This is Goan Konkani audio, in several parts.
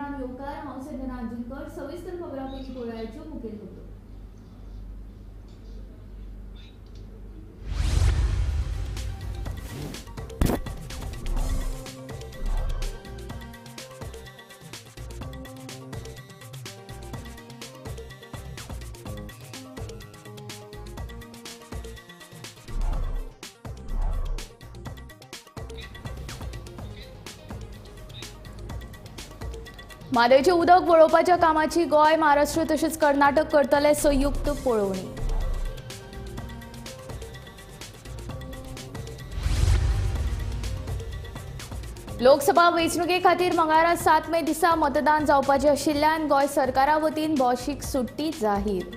बुलेटिनान येवकार. हांव संजना अंजुनकर. सविस्तर खबरां पयलीं पळोवयाच्यो मुखेल खबरो. म्हादयचें उदक वळोवपाच्या कामाची गोंय, महाराष्ट्र तशेंच कर्नाटक करतले संयुक्त पळोवणी. लोकसभा वेंचणुके खातीर मंगळारा 7 मे दिसा मतदान जावपाचें आशिल्ल्यान गोंय सरकारा वतीन भौशीक सुट्टी जाहीर.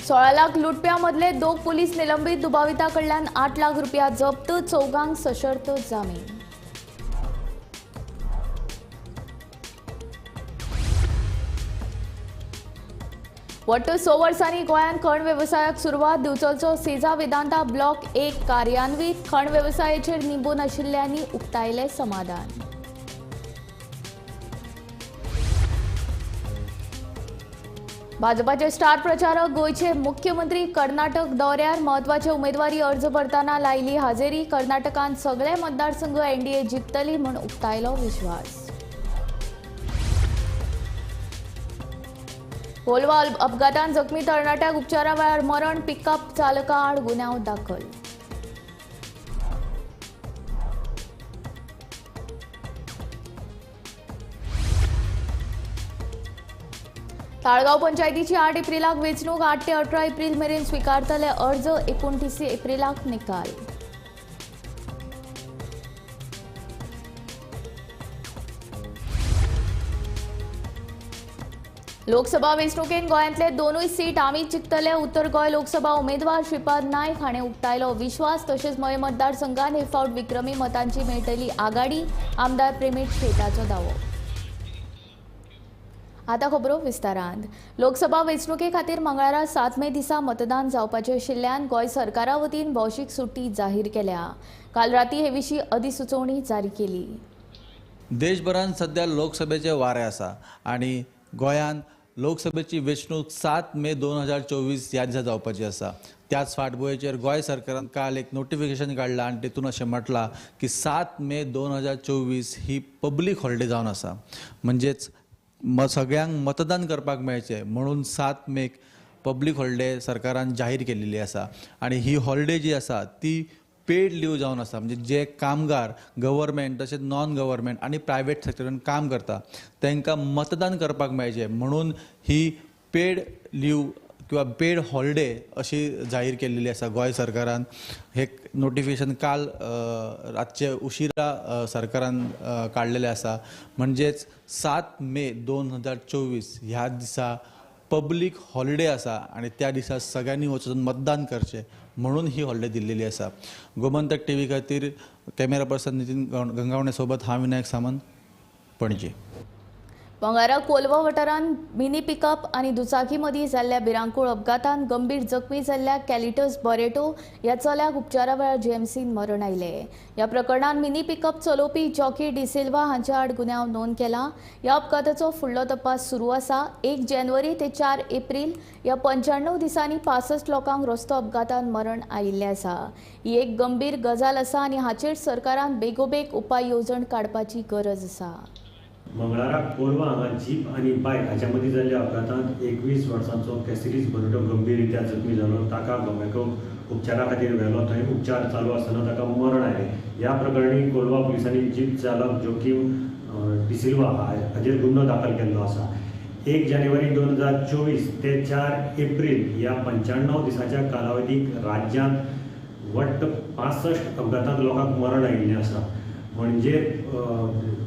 16 लाख लुटप्या मदले 2 पुलीस निलंबित, दुबाविता कडल्यान 8 लाख रुपया जप्त, 4 सशर्त जामीन. वट्ट 6 वर्सांनी गोंयांत खण वेवसायाक सुरवात. दिवचलचो सेजा वेदांता ब्लॉक 1 कार्यान्वीत. खण वेवसायाचेर निंबून आशिल्ल्यांनी उक्तायलें समाधान. भाजपाचे स्टार प्रचारक गोंयचे मुख्यमंत्री कर्नाटक दौऱ्यार म्हत्वाचे उमेदवारी अर्ज भरतना लायली हाजेरी. कर्नाटकांत सगळे मतदारसंघ एनडीए जिखतली म्हूण उक्तायलो विश्वास. कोलवा अपघातान जखमी तरणाट्याक उपचारा वेळार मरण, पिकअप चालका आड गुन्यांव दाखल. ताळगांव पंचायतीची 8 एप्रिलाक वेंचणूक, 8 ते 18 एप्रिल मेरेन स्विकारतले अर्ज, 29 एप्रिलाक निकाल. लोकसभा वेंचणुकेन गोंयांतले 2 सीट आमीच जिखतले. उत्तर गोंय लोकसभा उमेदवार श्रीपाद नायक हाणें उक्तायलो विश्वास. तशेंच मये मतदारसंघात हे फावट विक्रमी मतांची मेळटली आघाडी, आमदार प्रेमेश शेटाचो दावो. आतां खबरो विस्तारान. लोकसभा वेंचणुके खातीर मंगळारा 7 मे दिसा मतदान जावपाचें आशिल्ल्यान गोंय सरकारा वतीन भौशीक सुट्टी जाहीर केल्या. काल राती हे विशीं अधिसुचोवणी जारी केली. देशभरांत सध्या लोकसभेचे वारें आसा आनी गोंयांत लोकसभेची वेंचणूक 7 मे 2024 ह्या दिसा जावपाची आसा. त्याच फाटभुंयेचेर गोंय सरकारान काल एक नोटिफिकेशन काडलां आनी तेतून अशें म्हटलां की 7 मे 2024 ही पब्लीक हॉलिडे जावन आसा, म्हणजेच सगळ्यांक मतदान करपाक मेळचें म्हणून 7 मेक पब्लीक हॉलिडे सरकारान जाहीर केलेली आसा. आनी ही हॉलिडे जी आसा ती पेड लीव जावन आसा, म्हणजे जे कामगार गव्हर्मेंट तशेंच नॉन गव्हर्मेंट आनी प्रायवेट सेक्टरान काम करता तांकां मतदान करपाक मेळचें म्हणून ही पेड लीव किंवा पेड हॉलिडे अशी जाहीर केलेली आसा गोंय सरकारान. हे नोटिफिकेशन काल रातचे उशिरा सरकारान काडलेलें आसा. म्हणजेच 7 मे 2024 ह्या दिसा पब्लीक हॉलिडे आसा आनी त्या दिसा सगळ्यांनी वचून मतदान करचें म्हणून ही हॉलिडे दिल्लेली आसा. गोमंतक टीव्ही खातीर कॅमेरा पर्सन नितीन गंगावणे सोबत हांव विनायक सामंत, पणजी. मंगळारा कोलवा वाठारांत मिनी पिकअप आनी दुचाकी मदीं जाल्ल्या भिरांकूळ अपघातान गंभीर जखमी जाल्ल्या कॅलिटस बरेटो ह्या चल्याक उपचारा वेळार जीएमसीन मरण आयलें. ह्या प्रकरणांत मिनी पिकअप चलोवपी जॉकी डिसिल्वा हांच्या आड गुन्यांव नोंद केला. ह्या अपघाताचो फुडलो तपास सुरू आसा. 1 जानेवारी ते 4 एप्रिल ह्या 95 दिसांनी 65 लोकांक रस्तो अपघातान मरण आयिल्लें आसा. ही एक गंभीर गजाल आसा आनी हाचेर सरकारान बेगोबेग उपाय येवजण काडपाची गरज आसा. मंगळारा कोलवा हांगा जीप आनी बायक हाच्या मदीं जाल्ल्या अपघातांत 21 वर्सांचो कॅसिरीस बरेटो गंभीर रित्या जखमी जालो. ताका गोमॅको उपचारा खातीर व्हेलो, थंय उपचार चालू आसतना ताका मरण आयलें. ह्या प्रकरणी कोलवा पुलिसांनी जीप चालक जोकीम डिसिल्वा हाचेर गुन्यांव दाखल केल्लो आसा. 1 जानेवारी 2024 ते 4 एप्रिल ह्या 95 दिसाच्या कालावधीक राज्यांत वट्ट 65 अपघातांत लोकांक मरण आयिल्लें आसा. म्हणजे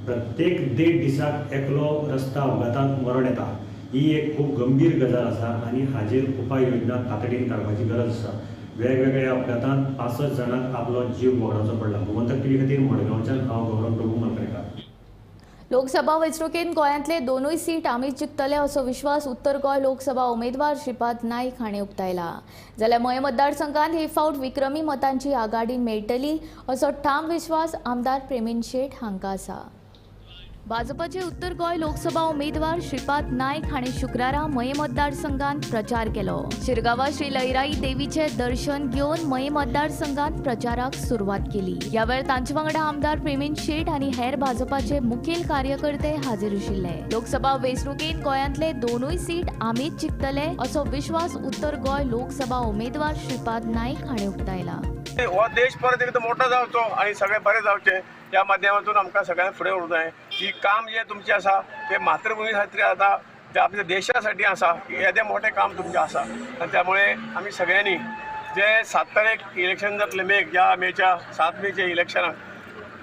प्रत्येक 1.5 दिसाक एकलो रस्ता अपघातांत मरण येता. ही एक खूब गंभीर गजाल आसा आनी हाजेर उपाय योजना तातडीन काडपाची गरज आसा. वेगवेगळ्या अपघातांत 65 जाणांक आपलो जीव वगडावचो पडला. गोमंतक टीव्ही खातीर मडगांवच्यान हांव गौरव प्रभू मलकरेकार. लोकसभा वेंचणुकेंत गोंयांतले दोनूय सीट आमीच जिखतले असो विश्वास उत्तर गोंय लोकसभा उमेदवार श्रीपाद नायक हांणी उक्तायला. जाल्यार मयें मतदारसंघात हे फावट विक्रमी मतांची आघाडी मेळटली असो ठाम विश्वास आमदार प्रेमेंद शेट हांकां आसा. भाजपाचे उत्तर गोंय लोकसभा उमेदवार श्रीपाद नायक हांणी शुक्रारा मयें मतदारसंघात प्रचार केलो. शिरगांवा श्री लयराई देवीचे दर्शन घेवन मयें मतदारसंघात प्रचाराक सुरवात केली. ह्या वेळार तांचे वांगडा आमदार प्रेमेंद शेट आनी हेर भाजपाचे मुखेल कार्यकर्ते हाजीर आशिल्ले. लोकसभा वेंचणुकेंत गोंयांतले दोनूय सीट आमीच जिखतले असो विश्वास उत्तर गोंय लोकसभा उमेदवार श्रीपाद नायक हांणी उक्तायला. हो देश परत एकदा मोठो जावचो आनी सगळे बरे जावचे ह्या माध्यमातून आमकां सगळ्यांक फुडें व्हरूंक जाय. ही काम जें तुमचें आसा तें मातृभुमी खातीर आतां तें आपल्या देशा साठी आसा, येदें मोठें काम तुमचें आसा आनी त्यामुळे आमी सगळ्यांनी जे 7 तारीख इलेक्शन जातलें मेक, ह्या मेच्या 7 मेच्या इलेक्शनाक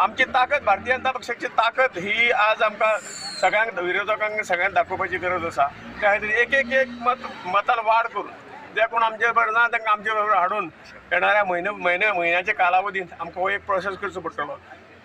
आमची ताकद, भारतीय जनता पक्षाची ताकद ही आज आमकां सगळ्यांक विरोधकांक सगळ्यांक दाखोवपाची गरज आसा. त्या खातीर एक एक एक मत मतान वाड करून जे कोण आमचे बरोबर ना तांकां आमचे बरोबर हाडून येणाऱ्या म्हयन्याच्या कालावधींत आमकां हो एक प्रोसेस करचो पडटलो.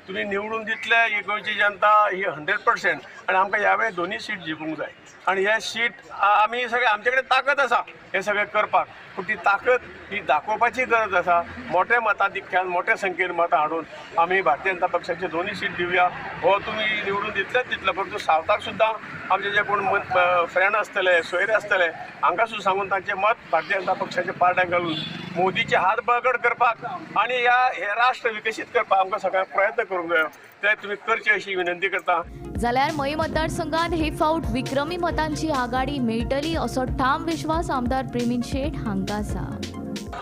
तुमी निवडून दितले ही गोंयची जनता ही 100% आनी आमकां ह्या वेळी दोनूय सीट जिखूंक जाय. आनी हे सीट आमी सगळे आमचे कडेन ताकद आसा हें सगळें करपाक, पूण ती ताकद ही दाखोवपाची गरज आसा. मोठ्या मताधिक्यान मोठ्या संख्येन मतां हाडून आमी भारतीय जनता पक्षाचे दोनूय सीट दिवया. हो तुमी निवडून दितलेच दितले, परंतु सावथाक सुद्दां आमचे जे कोण फ्रेंड आसतले, सोयरे आसतले हांकां सुद्दां सांगून तांचें मत भारतीय जनता पक्षाच्या पार्ट्यांक घालून मोदीचे हात बळकट करपाक आनी ह्या हे राष्ट्र विकसीत करपाक आमकां सगळ्यांक प्रयत्न करूंक जायो, ते तुमी करचे अशी विनंती करता. जाल्यार मयें मतदारसंघात हे फावट विक्रमी मतांची आघाडी मेळटली असो ठाम विश्वास आमदार प्रेमेंद शेट हांकां आसा.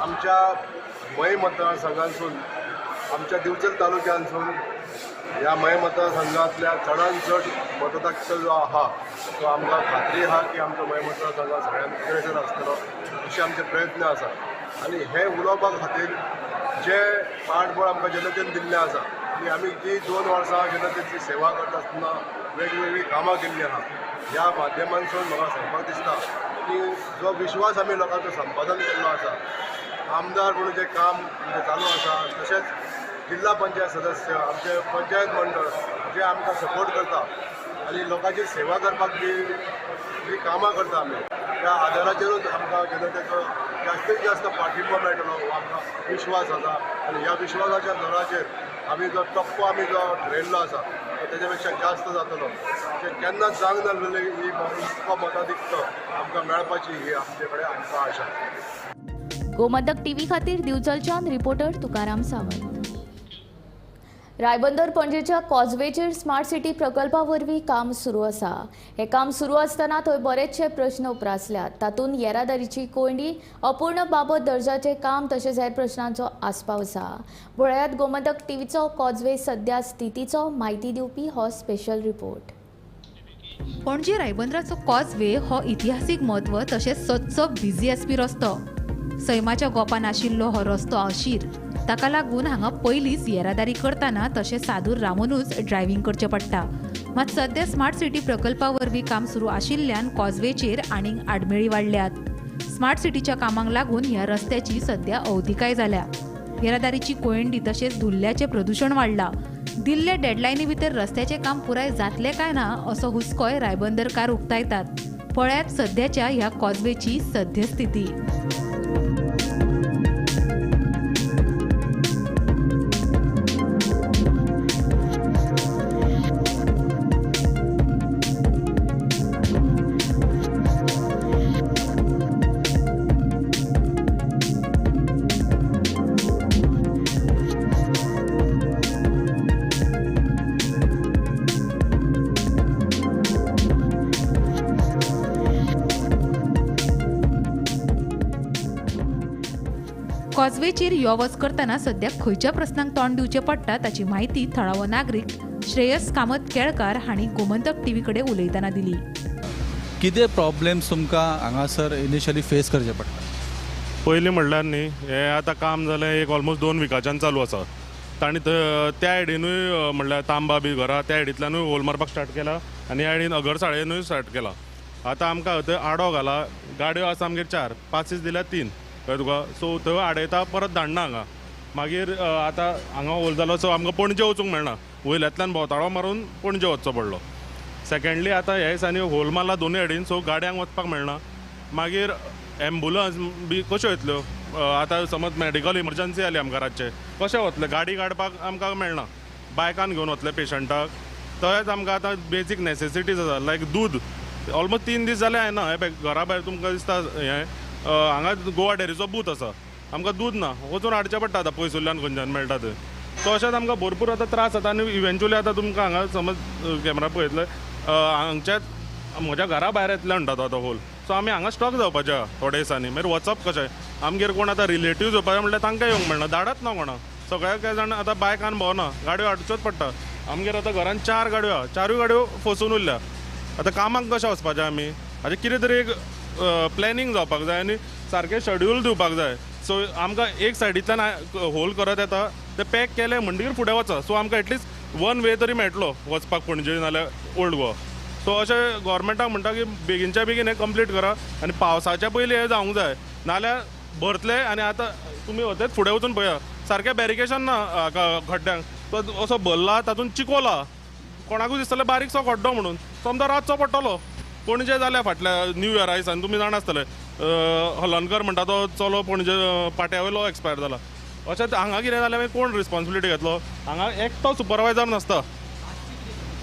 आमच्या मयें मतदारसंघांतसून, आमच्या दिवचल तालुक्यांतसून ह्या मयें मतदारसंघांतल्या चडान चड मतदार जो आहा तो आमकां खात्री आहा की आमचो मयें मतदारसंघात सगळ्यांत अग्रेसर आसतलो अशे आमचे प्रयत्न आसा. आनी हे उलोवपा खातीर जे पाठबळ आमकां जनतेन दिल्लें आसा आनी आमी जी 2 वर्सां जनतेची सेवा करता आसतना वेगवेगळीं कामां केल्लीं आहा, ह्या माध्यमांतसून म्हाका सांगपाक दिसता की जो विश्वास आमी लोकांचो संपादन केल्लो आसा, आमदार म्हणून जें काम आमचें चालू आसा, तशेंच जिल्हा पंचायत सदस्य, आमचे पंचायत मंडळ जे आमकां सपोर्ट करता आनी लोकांची सेवा करपाक जी कामां करता आमी, त्या आदाराचेरूच आमकां जनतेचो जास्तीत जास्त पाठिंबो मेळटलो हो आमकां विश्वास आसा. आनी ह्या विश्वासाच्या जोराचेर आमी जो टप्पो आमी जो ठरयल्लो आसा तो तेच्या पेक्षा जास्त जातलो. जे केन्नाच जावंक नासलेली ही इतको मताधिक्य आमकां मेळपाची ही आमचे कडेन आमकां आशा. गोमंतक टीव्ही खातीर दिवचलच्यान रिपोर्टर तुकाराम सावंत. रायबंदर पणजेच्या कॉजवेचेर स्मार्ट सिटी प्रकल्पा वरवीं काम सुरू आसा. हें काम सुरू आसतना थंय बरेचशे प्रश्न उप्रासल्यात. तातूंत येरादारीची कोंयडी, अपूर्ण बाबत दर्जाचें काम तशेंच हेर प्रश्नांचो आस्पाव आसा. पळयात गोमंतक टीव्हीचो कॉजवे सद्या स्थितीचो म्हायती दिवपी हो स्पेशल रिपोर्ट. पणजी रायबंदराचो कॉजवे हो इतिहासीक म्हत्व तशेंच सदचो बिझी आसपी रस्तो. सैमाच्या गोपान आशिल्लो हो रस्तो अशीर, ताका लागून हांगा पयलींच येरादारी करतना तशें सादूर रावुनूच ड्रायव्हींग करचें पडटा. मात सद्या स्मार्ट सिटी प्रकल्पा वरवीं काम सुरू आशिल्ल्यान कॉजवेचेर आनीक आडमेळी वाडल्यात. स्मार्ट सिटीच्या कामांक लागून ह्या रस्त्याची सद्या अवतिकाय जाल्या. येरादारीची कोयंडी तशेंच धुल्ल्याचें प्रदुशण वाडलां. दिल्ल्या डेडलायनी भितर रस्त्याचें काम पुराय जातलें काय ना असो हुस्कोय रायबंदरकार उक्तायतात. पळयात सद्याच्या ह्या कॉजवेची सद्यस्थिती. कॉजवेचेर यो वच करतना सद्या खंयच्या प्रस्नांक तोंड दिवचें पडटा ताची म्हायती थळावो नागरीक श्रेयस कामत केळकार हांणी गोमंतक टीव्ही कडेन उलयतना दिली. कितें प्रॉब्लेम्स तुमकां हांगासर इनिशियली फेस करचे पडटा? पयलीं म्हणल्यार न्ही, हें आतां काम जालें एक ऑलमोस्ट 2 विकाच्यान चालू आसा. तांणी त्या आयडीनूय म्हणल्यार तांबा बी घरा त्या आयडींतल्यानूय होल मारपाक स्टार्ट केला आनी ह्या आयडीन अगरसाळेनूय स्टार्ट केला. आतां आमकां थंय आडो घाला, गाडयो आसा आमगेर 4, पासीस दिल्या 3, कळ्ळें तुका. सो थंय आडयता, परत धाडना हांगा. मागीर आतां हांगा होल जालो, सो आमकां पणजे वचूंक मेळना. वयल्यांतल्यान भोंवताळो मारून पणजे वचचो पडलो. सेकेंडली आतां ह्या दिसांनी होल मारला दोनूय सायडीन, सो गाडयांक वचपाक मेळना. मागीर एम्बुलन्स बी कश्यो येतल्यो? आतां समज मेडिकल इमर्जन्सी जाली आमकां रातचें, कशें वतले? गाडी काडपाक आमकां मेळना, बायकान घेवन वतले पेशंटाक. तशेंच आमकां आतां बेजीक नॅसेसिटीज आसा लायक दूद, ऑलमोस्ट 3 दीस जाले येना. हें पळय घरा भायर तुमकां दिसता हें, हांगा गोवा डेरीचो बूथ आसा, आमकां दूद ना, वचून हाडचें पडटा आतां पयसुल्ल्यान खंयच्यान मेळटा थंय. सो अशेंच आमकां भरपूर आतां त्रास जाता. आनी इवेंच्युअली आतां तुमकां हांगा समज कॅमेरा पळयतले, हांगच्याच म्हज्या घरा भायर येतले म्हणटा तो आतां होल. सो आमी हांगा स्टक जावपाचे आहा थोडे दिसांनी. मागीर वचप कशें? आमगेर कोण आतां रिलेटिव्ज येवपाचे म्हणल्यार तांकां येवंक मेळना, धाडत ना कोणाक. सगळे काय जाण आतां बायकान भोंवना, गाडयो हाडच्योच पडटा. आमगेर आतां घरान 4 गाडयो आहा, 4ूय गाडयो फसून उरल्या. आतां कामाक कशें वचपाचें आमी? हाजें कितें तरी एक प्लॅनिंग जावपाक जाय आनी सारकें शेड्यूल दिवपाक जाय. सो आमकां एक सायडींतल्यान होल करत येता, ते पॅक केले म्हणटकीर फुडें वचा. सो आमकां एटलिस्ट वन वे तरी मेळटलो वचपाक पणजे नाल्यार ओल्ड गोवा. सो अशें गोवोरमेंटाक म्हणटा की बेगीनच्या बेगीन हें कंप्लीट करा आनी पावसाच्या पयलीं हें जावंक जाय, नाल्यार भरतले. आनी आतां तुमी वतात फुडें वचून पळया, सारकें बॅरिकेशन ना खड्ड्यांक, तो असो भरला तातूंत चिकोला, कोणाकूय दिसतलें बारीकसो खड्डो म्हणून, समजा रातचो पडटलो. पणजे जाल्या फाटल्या न्यू इयरा दिसांनी तुमी जाणा आसतले, हलनकर म्हणटा तो चलो पणजे पाट्या वयलो एक्सपायर जाला. अशेंच हांगा कितें जालें मागीर कोण रिस्पॉन्सिबिलिटी घेतलो? हांगा एकटो सुपरवायजर नासता.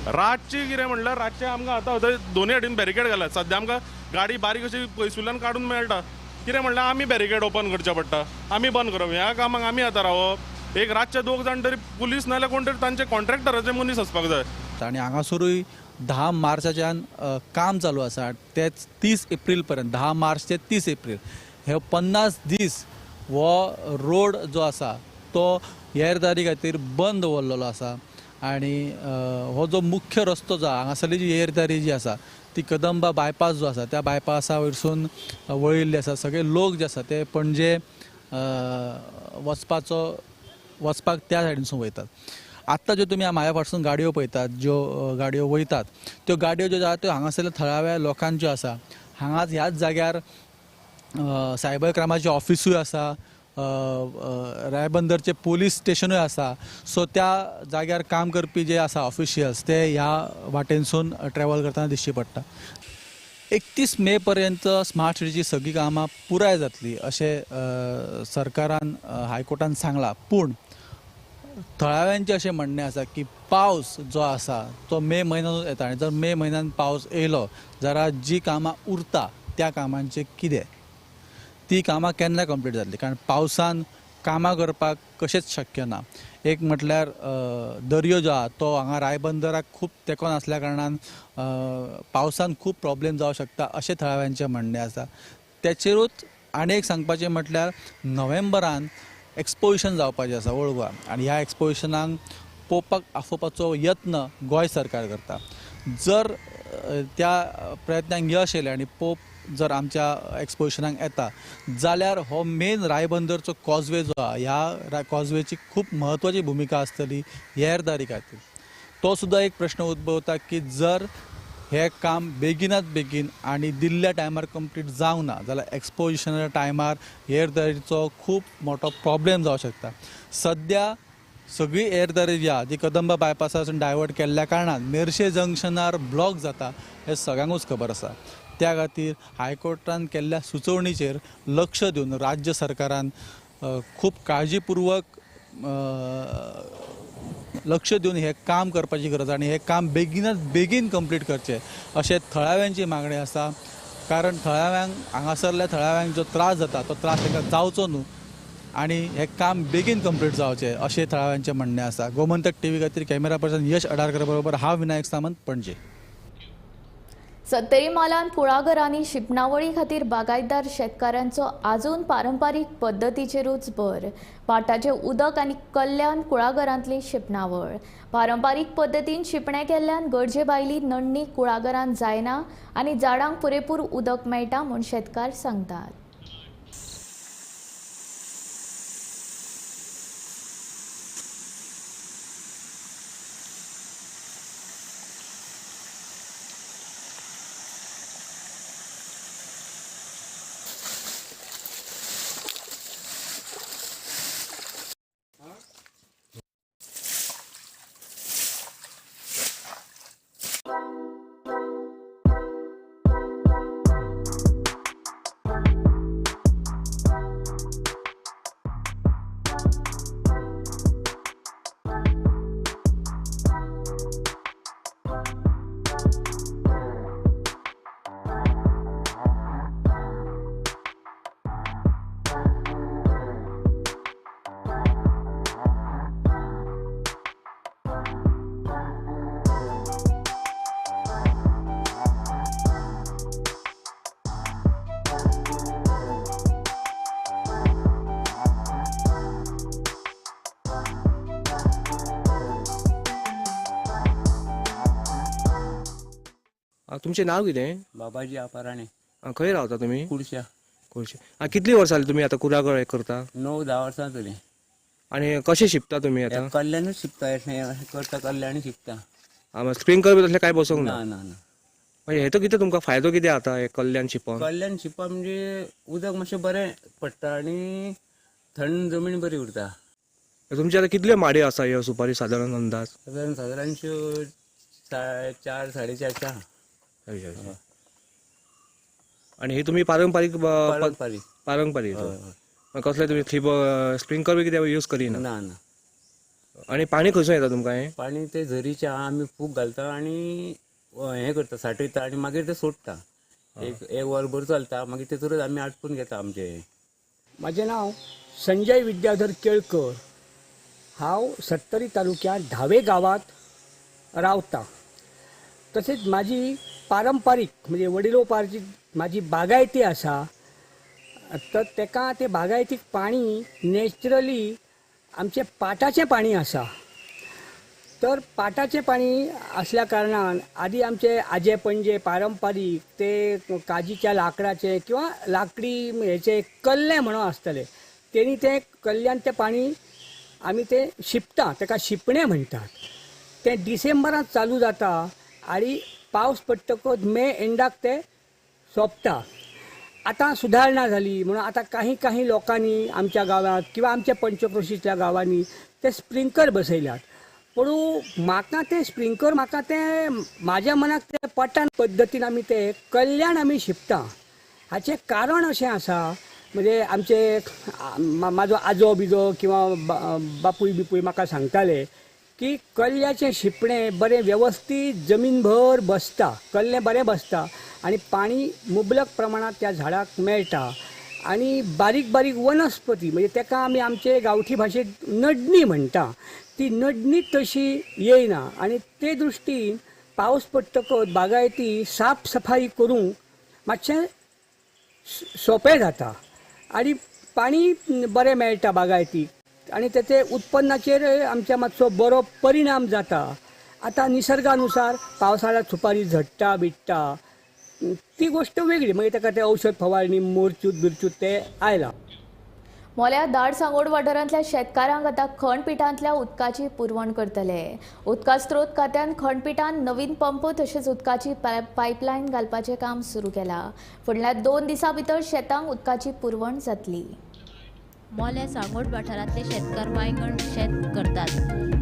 रातची कितें म्हणल्यार रातचें आमकां आतां थंय दोनूय सायडीन बॅरिकेड घाल्यात. सद्या आमकां गाडी बारीक अशी पयसुल्ल्यान काडून मेळटा. कितें म्हणल्यार आमी बॅरिकेड ओपन करचें पडटा, आमी बंद करप. ह्या कामाक आमी आतां रावप? एक रातचे 2 जाण तरी पुलीस नाल्यार कोण तरी तांचे कॉन्ट्रॅक्टराचे मनीस आसपाक जाय. आनी हांगासरूय 10 मार्चाच्यान काम चालू आसा, तेच 30 एप्रील पर्यंत, 10 मार्च ते 30 एप्रील हे 50 दीस हो रोड जो आसा तो येरादारी खातीर बंद दवरलेलो आसा. आनी हो जो मुख्य रस्तो जो आसा, हांगासरली जी येरादारी जी आसा ती कदंबा बायपास जो आसा त्या बायपासा वयरसून वळिल्ली आसा. सगळे लोक जे आसा ते पणजे वचपाक त्या सायडीनसून वयतात. आत्तां ज्यो तुमी म्हाज्या फाटसून गाडयो पळयतात, ज्यो गाडयो वयतात त्यो गाडयो ज्यो आसा त्यो हांगासरल्या थळाव्या लोकांच्यो आसा. हांगाच ह्याच जाग्यार सायबर क्रायमाचें ऑफिसूय आसा, रायबंदरचें पुलीस स्टेशनूय आसा. सो त्या जाग्यार काम करपी जे आसा ऑफिशियल्स ते ह्या वाटेनसून ट्रॅवल करतना दिश्टी पडटा. 31 मे पर्यंत स्मार्ट सिटीची सगळीं कामां पुराय जातली अशें सरकारान हायकोर्टान सांगलां. पूण थळाव्यांचें अशें म्हणणें आसा की पावस जो आसा तो मे म्हयन्यानूच येता आनी जर मे म्हयन्यान पावस येयलो जाल्यार जी कामां उरता त्या कामांचें कितें, ती कामां केन्ना कंप्लीट जातली? कारण पावसान कामां करपाक कशेंच शक्य ना. एक म्हटल्यार दर्यो जो आसा तो हांगा रायबंदराक खूब तेंकोन आसल्या कारणान पावसान खूब प्रॉब्लेम जावंक शकता अशें थळाव्यांचें म्हणणें आसा. तेचेरूच आनी एक सांगपाचें म्हटल्यार नोव्हेंबरान एक्सपोजिशन जावपाचें आसा ओल्ड गोवा आनी ह्या एक्सपोजिशनाक पळोवपाक आफोवपाचो यत्न गोंय सरकार करता. जर त्या प्रयत्नांक यश येयलें आनी पोप जर आमच्या एक्सपोजिशनाक येता जाल्यार हो मेन रायबंदरचो कॉजवे जो आसा ह्या कॉजवेची खूब म्हत्वाची भुमिका आसतली येरादारी खातीर. तो सुद्दां एक प्रश्न उद्भवता की जर हें काम बेगिनात बेगीन आनी दिल्ल्या टायमार कंप्लीट जावंक ना जाल्यार एक्सपोजिशनाच्या टायमार येरादारीचो खूब मोठो प्रॉब्लेम जावंक शकता. सद्या सगळी येरादारी जी आसा ती कदंबा बायपासासून डायवर्ट केल्ल्या कारणान मेरशे जंक्शनार ब्लॉक जाता हें सगळ्यांकूच खबर आसा. त्या खातीर हायकोर्टान केल्ल्या सुचोवणीचेर लक्ष दिवन राज्य सरकारान खूब काळजीपूर्वक लक्ष दिवन हें काम करपाची गरज आनी हें काम बेगिनात बेगीन कंप्लीट करचें अशें थळाव्यांची मागणी आसा. कारण थळाव्यांक हांगासरल्या थळाव्यांक जो त्रास जाता तो त्रास तांकां जावचो न्हू आनी हें काम बेगीन कंप्लीट जावचें अशें थळाव्यांचें म्हणणें आसा. गोमंतक टीव्ही खातीर कॅमेरा पर्सन यश अडारकर बरोबर हांव विनायक सामंत, पणजे. सत्तरी म्हालांत कुळागरांनी शिंपणावळी खातीर बागायतदार शेतकारांचो आजून पारंपारीक पद्दतीचेरूच भर. पाटाचें उदक आनी कल्याण कुळागरांतली शिंपणावळ पारंपारीक पद्दतीन शिंपणें केल्ल्यान गरजे भायली नडणी कुळागरांत जायना आनी झाडांक पुरेपूर उदक मेळटा म्हूण शेतकार सांगतात. तुमचें नांव कितें? बाबाजी आपाराणे. खंय रावता तुमी? कुडश्या. कुडशे. कितलीं वर्सां जालीं तुमी आतां कुरागळ हें करता? 9-10 वर्सां जालीं. आनी कशें शिंपता तुमी आतां? कल्ल्यानूच शिंपता, अशें करता, कल्ल्यानूच शिंपता. स्प्रिंकल बी तसलें कांय बसोवंक ना? ना ना. मागीर हेतो कितें तुमकां फायदो कितें जाता हे कल्ल्यान शिंपोन? कल्ल्यान शिंपप म्हणजे उदक मातशें बरें पडटा आनी थंड जमीन बरी उरता. तुमचे आतां कितल्यो माडयो आसा ह्यो सुपारी सादारण अंदाज? सादारण सादारणश्यो 4 4.5 4.5. आनी ही तुमी पारंपारीक? पारंपारीक. पारंपारीक. कसले तुमी स्प्रिंकल बी कितें यूज करिना? ना ना. आनी पाणी खंयसून येता तुमकां हें? पाणी ते झरीचें आमी फूग घालता आनी हें करता, साठयता आनी मागीर ते सोडटा. एक वरभर चलता, मागीर तेतूरच आमी आटपून घेता आमचें. म्हाजें नांव संजय विद्याधर केळकर. हांव सत्तरी तालुक्यांत धावे गांवांत रावता. तशेंच म्हाजी पारंपारीक म्हणजे वडिलोपार्जीत म्हाजी बागायती आसा. तर तेका ते बागायतीक पाणी नॅचरली आमचें पाटाचें पाणी आसा. तर पाटाचें पाणी आसल्या कारणान आदी आमचे आजे पणजे पारंपारीक ते काजीच्या लांकडाचे किंवा लांकडी हेचे कल्ले म्हणून आसतले, तेणी ते कल्ल्यान तें पाणी आमी तें शिंपता, तेका शिंपणें म्हणटात. तें डिसेंबरांत चालू जाता आनी पावस पडटकच मे एंडाक तें सोंपता. आतां सुदारणा जाली म्हणून आतां काही काही लोकांनी आमच्या गांवांत किंवा आमच्या पंचक्रोशींतल्या गांवांनी ते स्प्रिंकल बसयल्यात. पूण म्हाका तें स्प्रिंकल म्हाका तें म्हाज्या मनाक तें पटान पद्दतीन आमी तें कल्याण आमी शिंपता. हाचें कारण अशें आसा म्हणजे आमचे म्हाजो आजो बिजो किंवा बापूय बिपूय म्हाका सांगताले की कल्ल्याचें शिंपणें बरें वेवस्थीत जमीनभर बसता, कल्लें बरें बसता आनी पाणी मुबलक प्रमाणांत त्या झाडाक मेळटा. आनी बारीक बारीक वनस्पती म्हणजे तेका आमी आमचे गांवठी भाशेंत नडणी म्हणटा, ती नडणी तशी येयना. आनी ते दृश्टीन पावस पडटकच बागायती साफ सफाई करूंक मातशें सोंपें जाता आनी पाणी बरें मेळटा बागायतीक आनी तेचे उत्पन्नाचेर आमच्या मातसो बरो परिणाम जाता. आतां निसर्गानुसार पावसाळ्यांत सुपारी झडटा बिडटा ती गोश्ट वेगळी, मागीर ताका तें औषध फवारणी मोरचूत बिरचूत तें आयलां. मोल्या दाड सांगोड वाठारांतल्या शेतकारांक आतां खणपिठांतल्या उदकाची पुरवण करतले. उदका स्त्रोत खात्यान खणपिठान नवीन पंप तशेंच उदकाची पायपलायन घालपाचें काम सुरू केलां. फुडल्या 2 दिसां भितर शेतांक उदकाची पुरवण जातली. मोल्या सांगोड वाठारांतले शेतकार वांयगण शेत करतात.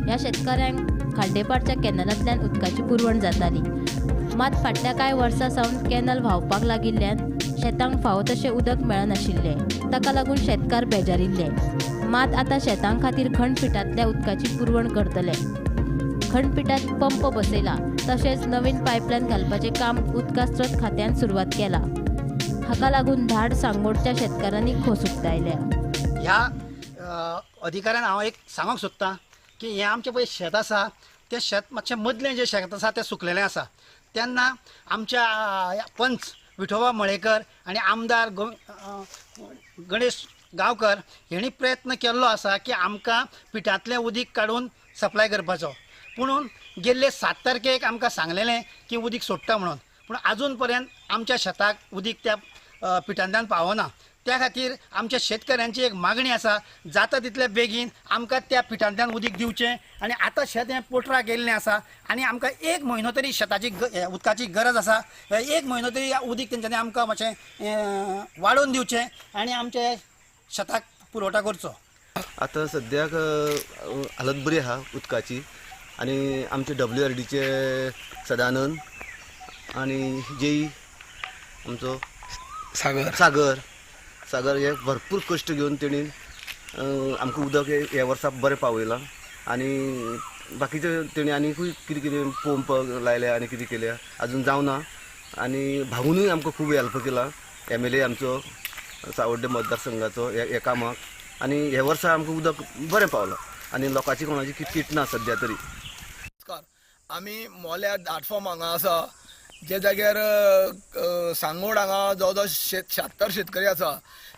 ह्या शेतकाऱ्यांक खांडेपारच्या कॅनलांतल्यान उदकाची पुरवण जाताली. मात फाटल्या कांय वर्सां सावन कॅनल व्हांवपाक लागिल्ल्यान शेतांक फावो तशें उदक मेळनाशिल्लें. ताका लागून शेतकार बेजारिल्ले. मात आतां शेतां खातीर खणपिठांतल्या उदकाची पुरवण करतले. खणपिठांत पंप बसयला तशेंच नवीन पायपलायन घालपाचें काम उदका स्त्रोत खात्यान सुरवात केला. हाका लागून धाड सांगोडच्या शेतकारांनी खोस उक्तायल्या. ह्या अधिकाऱ्यान हांव एक सांगूंक सोदतां की हें आमचें पळय शेत आसा तें शेत मातशें मदलें जें शेत आसा तें सुकलेलें आसा. तेन्ना आमच्या पंच विठोबा मळेकर आनी आमदार गणेश गांवकर हेणी प्रयत्न केल्लो आसा की आमकां पिठांतलें उदीक काडून सप्लाय करपाचो. पुणून गेल्ले 7 तारखेक आमकां सांगलेलें की उदीक सोडटा म्हणून, पूण आजून पर्यंत आमच्या शेताक उदीक त्या पिठांतल्यान पावना. त्या खातीर आमच्या शेतकऱ्यांची एक मागणी आसा, जाता तितले बेगीन आमकां त्या पिठांतल्यान उदीक दिवचें. आनी आतां शेत हें पोटरा गेल्लें आसा आनी आमकां 1 म्हयनो तरी शेताची उदकाची गरज आसा. 1 म्हयनो तरी उदीक तेंच्यांनी आमकां मातशें वाडोवन दिवचें आनी आमच्या शेताक पुरवठा करचो. आतां सद्याक हालत बरी आसा उदकाची आनी आमचे WRDचे सदानंद आनी जेई आमचो सागर सागर हे भरपूर कश्ट घेवन तेणी आमकां उदक ह्या वर्सा बरें पावयलां आनी बाकीचे तेणी आनीकूय कितें कितें पंप लायल्या आनी कितें केल्या अजून जावना. आनी भाऊनूय आमकां खूब हेल्प केला, MLA आमचो सावड्डे मतदारसंघाचो ह्या कामाक. आनी ह्या वर्सा आमकां उदक बरें पावलां आनी लोकांची कोणाची किटकिट ना सद्या तरी. नमस्कार, आमी मोल्या दाटफॉर्म हांगा आसा. जे जाग्यार सांगोड हांगा जवळ जवळ 76 शेतकरी आसा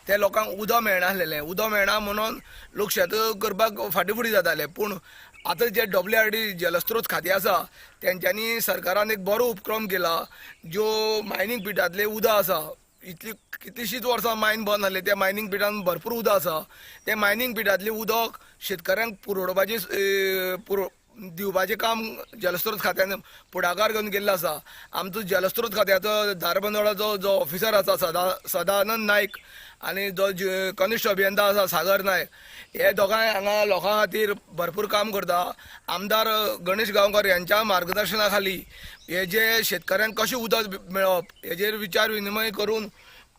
ते लोकांक उदक मेळनासलेलें. उदक मेळना म्हणून लोक शेत करपाक फाटीं फुडें जाताले. पूण आतां जे WRD जलस्रोत खातें आसा तेंच्यांनी सरकारान एक बरो उपक्रम केला. ज्यो मायनींग पिटांतलें उदक आसा, इतली कितलीशींच वर्सां मायन बंद जाल्ली, त्या मायनींग पिटान भरपूर उदक आसा. तें मायनींग पिटांतलें उदक शेतकऱ्यांक पुरवपाचें दिवपाचें काम जलस्रोत खात्यान फुडाकार घेवन केल्लो आसा. आमचो जलस्रोत खात्याचो धारबांदोडाचो जो ऑफिसर आसा सदानंद नायक आनी जो कनिश्ठ अभियंता आसा सागर नायक, हे दोगांय हांगा लोकां खातीर भरपूर काम करता. आमदार गणेश गांवकर यांच्या मार्गदर्शना खाली हे जे शेतकऱ्यांक कशें उदक मेळप हेजेर विचार विनिमय करून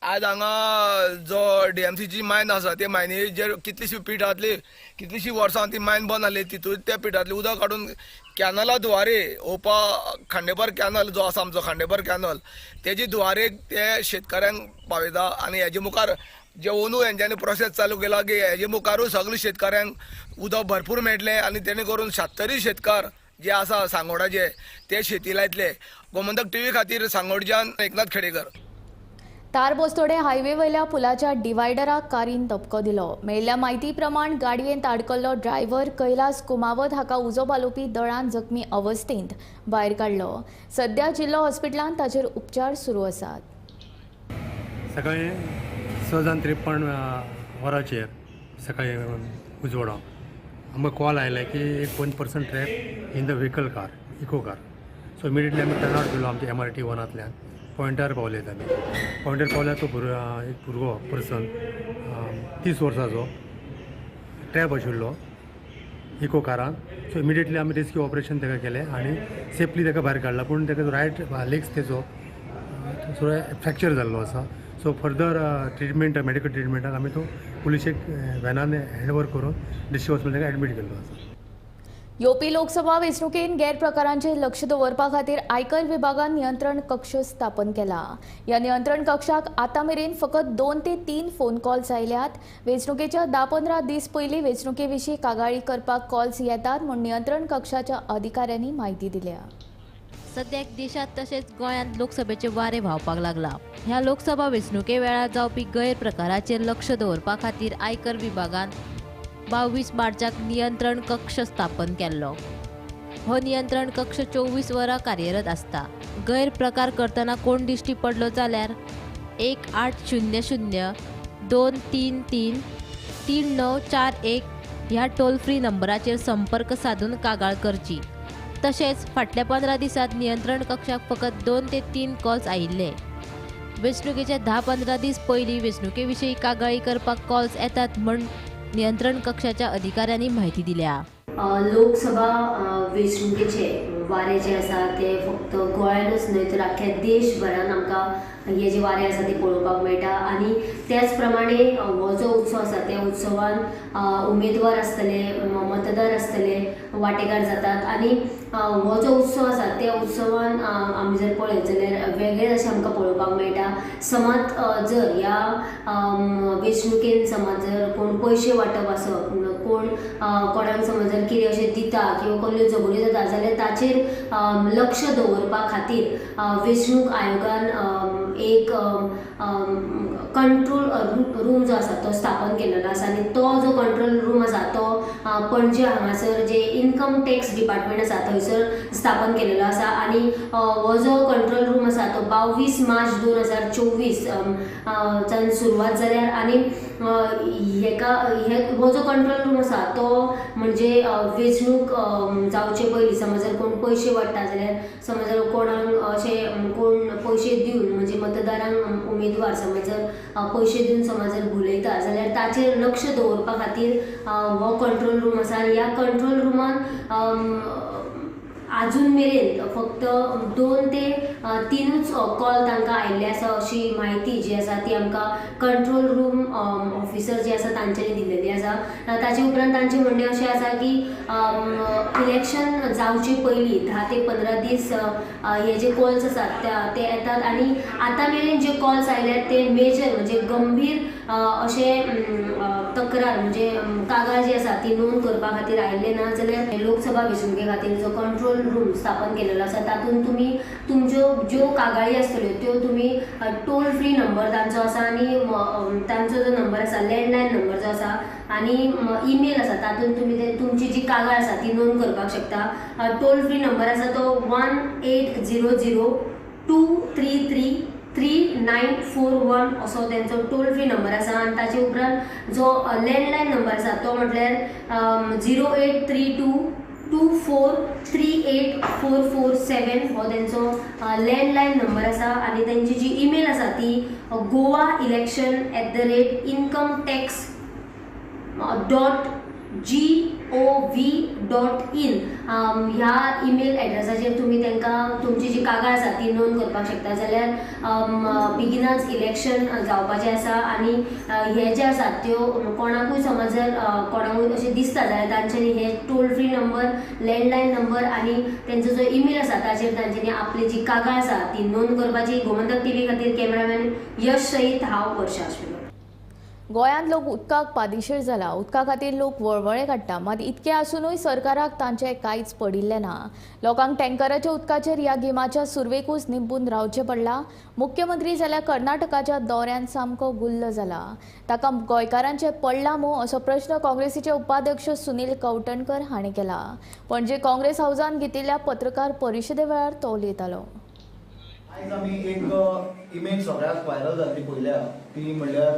आज हांगा जो DMCची मायन आसा ते मायनीचेर कितलीशी पिठांतली कितलीशीं वर्सां ती मायन बंद जाली, तितून त्या पिठांतलें उदक काडून कॅनला द्वारे ओपा खांडेपार कॅनल जो आसा आमचो खांडेपार कॅनल तेजे द्वारे ते शेतकऱ्यांक पावयता. आनी हेजे मुखार जे अंदू हेंच्यांनी प्रोसेस चालू केला की हेजे मुखारूय सगळे शेतकऱ्यांक उदक भरपूर मेळटलें आनी तेणे करून 76 शेतकार जे आसा सांगोडाचे ते शेती लायतले. गोमंतक टीव्ही खातीर सांगोडच्यान एकनाथ खेडेकर. तारबोस्तोडे हायवे वयल्या पुलाच्या डिवायडराक कारीन धपको दिलो. मेळिल्ल्या म्हायती प्रमाण गाडयेंत आडकल्लो ड्रायव्हर कैलास कुमावत हाका उजो पालोवपी दळान जखमी अवस्थेंत भायर काडलो. सध्या जिल्लो हॉस्पिटलांत ताचेर उपचार सुरू आसात. सकाळी 6:53 वरांचेर सकाळी उजवाडा आमकां कॉल आयले की एक 1 person trap in the vehicle car, Eeco car. So immediately आमी टर्न आवट केलो आमच्या MRT 1 पॉयंटार पावले. आमी पॉयंटार पावल्यार तो एक भुरगो पर्सन 30 वर्साचो ट्रॅप आशिल्लो इको कारान. सो इमिडिएटली आमी रेस्क्यू ऑपरेशन ताका केलें आनी सेफली ताका भायर काडला. पूण ताका रायट लेग्स तेजो फ्रॅक्चर जाल्लो आसा. सो फर्दर ट्रिटमेंट, मेडिकल ट्रिटमेंटाक आमी तो पुलिशेक व्हॅनान हँडओवर करून डिस्ट्रिक्ट हॉस्पिटलाक एडमीट केल्लो आसा. येवपी लोकसभा वेंचणुकेंत गैरप्रकारांचेर लक्ष दवरपा खातीर आयकर विभागान नियंत्रण कक्ष स्थापन केला. ह्या नियंत्रण कक्षाक आतां मेरेन फकत 2 ते 3 फोन कॉल्स आयल्यात. वेंचणुकेच्या 10-15 दीस पयलीं वेंचणुके विशीं कागाळी करपाक कॉल्स येतात म्हूण नियंत्रण कक्षाच्या अधिकाऱ्यांनी म्हायती दिल्या. सद्याक देशांत तशेंच गोंयांत लोकसभेचे वारें व्हांवपाक लागला. ह्या लोकसभा वेंचणुके वेळार जावपी गैरप्रकाराचेर लक्ष दवरपा खातीर आयकर विभागान 22 मार्चाक नियंत्रण कक्ष स्थापन केल्लो. हो नियंत्रण कक्ष 24 वरां कार्यरत आसता. गैरप्रकार करतना कोण दिश्टी पडलो जाल्यार 1800 233 3941 ह्या टोल फ्री नंबराचेर संपर्क साधून कागाळ करची. तशेंच फाटल्या 15 दिसांत नियंत्रण कक्षाक फकत 2 ते 3 कॉल्स आयिल्ले. वेंचणुकेच्या 10-15 दीस पयलीं वेंचणुके विशीं कागाळी करपाक कॉल्स येतात म्हूण नियंत्रण कक्षाच्या अधिकाऱ्यांनी म्हायती दिल्या. लोकसभा वेंचणुकेचे वारे जे आसा ते फक्त गोंयानूच न्हय तर आख्या देशभरान आमकां हे जे वारे आसा ते पळोवपाक मेळटा. आनी त्याच प्रमाणे हो जो उत्सव आसा त्या उत्सवान उमेदवार आसतले, मतदार आसतले, वांटेकार जातात. आनी हो जो उत्सव आसा त्या उत्सवान आमी जर पळयत जाल्यार वेगळेच अशें आमकां पळोवपाक मेळटा. समज जर ह्या वेंचणुकेन समज जर कोण पयशे वांटप आसप, कोण कोणाक समज जर कितें अशें दिता किंवा कसल्यो झगड्यो जाता जाल्यार ताचेर लक्ष दवरपा खातीर वेंचणूक आयोगान एक कंट्रोल रूम जो आसा तो स्थापन केलेलो आसा. आनी तो जो कंट्रोल रूम आसा तो पणजे हांगासर जे इन्कम टॅक्स डिपार्टमेंट आसा थंयसर स्थापन केलेलो आसा. आनी हो जो कंट्रोल रूम आसा तो 22 मार्च 2024 च्यान सुरवात जाल्यार आनी हेका हो जो कंट्रोल रूम आसा तो म्हणजे वेंचणूक जावचे पयलीं समज जर कोण पयशे वांट्टा जाल्यार समज जर कोणाक अशें कोण पयशे दिवन म्हणजे मतदारांक उमेदवार समज जर पयशे दिवन समज जर भुलयता जाल्यार ताचेर लक्ष दवरपा खातीर हो कंट्रोल रूम आसा. आनी ह्या कंट्रोल रुमान आजून मेरेन फक्त 2 ते 3 कॉल तांकां आयिल्ले आसा अशी म्हायती जी आसा ती आमकां कंट्रोल रूम ऑफिसर जे आसा तांच्यांनी दिल्लेली आसा. ताचे उपरांत तांचें म्हणणें अशें आसा की इलेक्शन जावचे पयलीं 10 ते 15 दीस हे जे कॉल्स आसात ते येतात. आनी आतां मेरेन जे कॉल्स आयल्यात ते मेजर म्हणजे गंभीर अशे तक्रार म्हणजे कागाळ जी आसा ती नोंद करपा खातीर आयिल्ले ना जाल्यार लोकसभा वेंचणुके खातीर जो कंट्रोल रूम स्थापन केलेलो आसा. तातूंत तुमी तुमच्यो ज्यो कागाळी आसतल्यो त्यो तुमी टोल फ्री नंबर तांचो आसा आनी तांचो जो नंबर आसा लँडलायन नंबर जो आसा आनी ईमेल आसा तातूंत तुमी ते तुमची जी कागाळ आसा ती नोंद करपाक शकता. टोल फ्री नंबर आसा तो 1800 233 3941 असो तेंचो टोल फ्री नंबर आसा. आनी ताचे उपरांत जो लँडलायन नंबर आसा तो म्हटल्यार 0832 2438 447 हो तेंचो लँडलायन नंबर आसा. आनी तेंची जी ईमेल आसा ती goaelection@incometax.gov.in ह्या ईमेल एड्रेसाचेर तुमी तांकां तुमची जी कागाळ आसा ती नोंद करपाक शकता. जाल्यार बेगिनाच इलेक्शन जावपाचें आसा आनी हे जे आसा त्यो कोणाकूय समज जर कोणाकूय अशें दिसता जाल्यार तांच्यांनी हे toll free number, landline number आनी तेंचो जो ईमेल आसा ताचेर तांच्यांनी आपली जी कागाळ आसा ती नोंद करपाची. गोमंतक टीव्ही खातीर कॅमेरामॅन यश सयत हांव वर्षा आश्विनी. गोंयांत लोक उदकाक पादिशेर जाला. उदका खातीर लोक वळवळे काडटा, मात इतकें आसुनूय सरकाराक तांचें कांयच पडिल्लें ना. लोकांक टँकराच्या उदकाचेर ह्या गिमाच्या सुरवेकूच निंबून रावचें पडलां. मुख्यमंत्री जाल्यार कर्नाटकाच्या दौऱ्यान सामको गुल्ल जाला. ताका गोंयकारांचें पडलां मू असो प्रश्न काँग्रेसीचे उपाध्यक्ष सुनील कवठणकर हांणी केला. पणजे काँग्रेस हावजान घेतिल्ल्या पत्रकार परिशदे वेळार तो उलयतालो. आयज आमी एक इमेज सगळ्याक व्हायरल जाल्ली पळयल्या, ती म्हणल्यार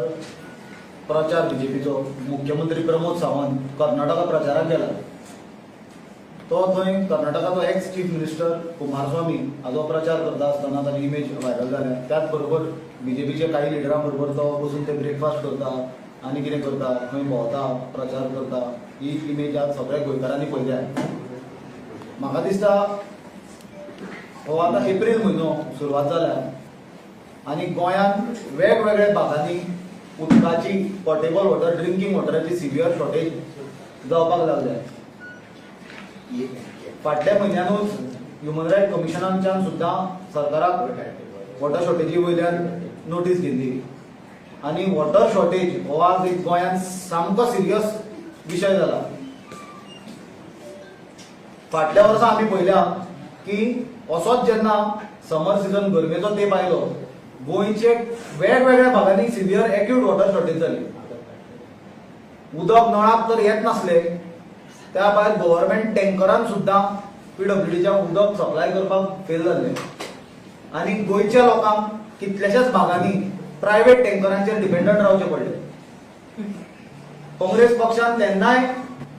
प्रचार बीजेपीचो मुख्यमंत्री प्रमोद सावंत कर्नाटका प्रचाराक गेला. तो थंय कर्नाटकाचो एक्स चीफ मिनिस्टर कुमारस्वामी हाजो प्रचार करता आसतना ताची इमेज व्हायरल जाल्या. त्याच बरोबर बीजेपीच्या काही लिडरां बरोबर तो बसून ते ब्रेकफास्ट करता आनी कितें करता, खंय भोंवता, प्रचार करता. ही इमेज आज सगळ्या गोंयकारांनी पळयल्या. म्हाका दिसता हो आतां एप्रील म्हयनो सुरवात जाल्या आनी गोंयांत वेगवेगळ्या भागांनी उदकाची पोर्टेबल वॉटर, ड्रिंकींग वॉटराची सिवियर शॉर्टेज जावपाक लागल्या. फाटल्या म्हयन्यानूच ह्युमन रायट कमिशनाच्यान सुद्दां सरकाराक वॉटर शॉर्टेजी वयल्यान नोटीस दिल्ली आनी वॉटर शॉर्टेज हो आज एक गोंयांत सामको सिरियस विशय जाला. फाटल्या वर्सा आमी पळयल्या की असोच जेन्ना समर सिजन गरमेचो तेंप आयलो, गोंयचे वेगवेगळ्या भागांनी सिवियर एक्यूट वॉटर शॉर्टेज जाली. उदक नळाक तर येत नासले, त्या भायर गव्हर्मेंट टँकरान सुद्दां पीडब्ल्यूडीच्या उदक सप्लाय करपाक फेल जाल्ले आनी गोंयच्या लोकांक कितल्याशाच भागांनी प्रायव्हेट टँकरांचेर डिपेंडंट रावचें पडलें. काँग्रेस पक्षान तेन्नाय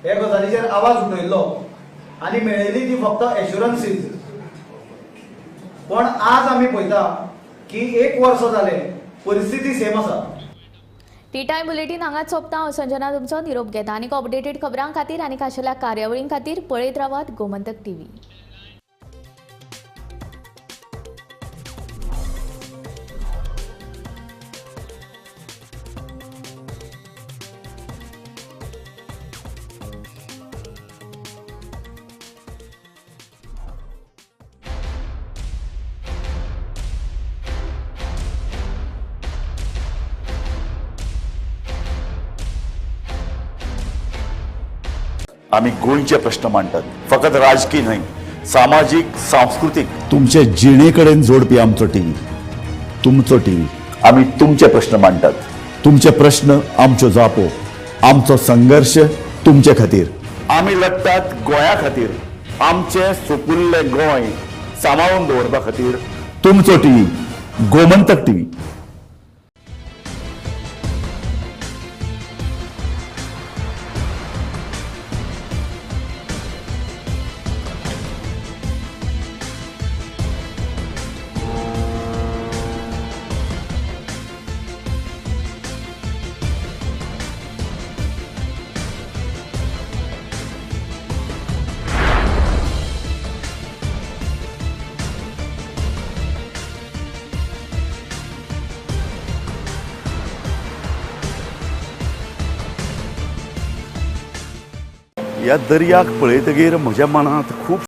हे गजालीचेर आवाज उठयल्लो आनी मेळयली ती फक्त एश्युरन्सीज. पण आज आमी पळयता की एक वर्स जालें परिस्थिती सेम आसा. टी टायम बुलेटीन हांगाच सोंपता. हांव संजना तुमचो निरोप घेता. आनीक अपडेटेड खबरां खातीर आनी खाशेल्या कार्यावळीं खातीर पळयत रावात गोमंतक टीव्ही. आमी गोंयचे प्रश्न मांडटात, फकत राजकीय न्हय, सामाजीक, सांस्कृतीक, तुमचे जिणे कडेन जोडपी आमचो टीव्ही, तुमचो टीव्ही. आमी तुमचे प्रश्न मांडटात, तुमचे प्रश्न आमच्यो जापो, आमचो संघर्श तुमचे खातीर. आमी लढटात गोंया खातीर, आमचें सुपुल्लें गोंय सांबाळून दवरपा खातीर. तुमचो टीव्ही, गोमंतक टीव्ही. ह्या दर्याक पळयतगीर म्हज्या मनांत खूब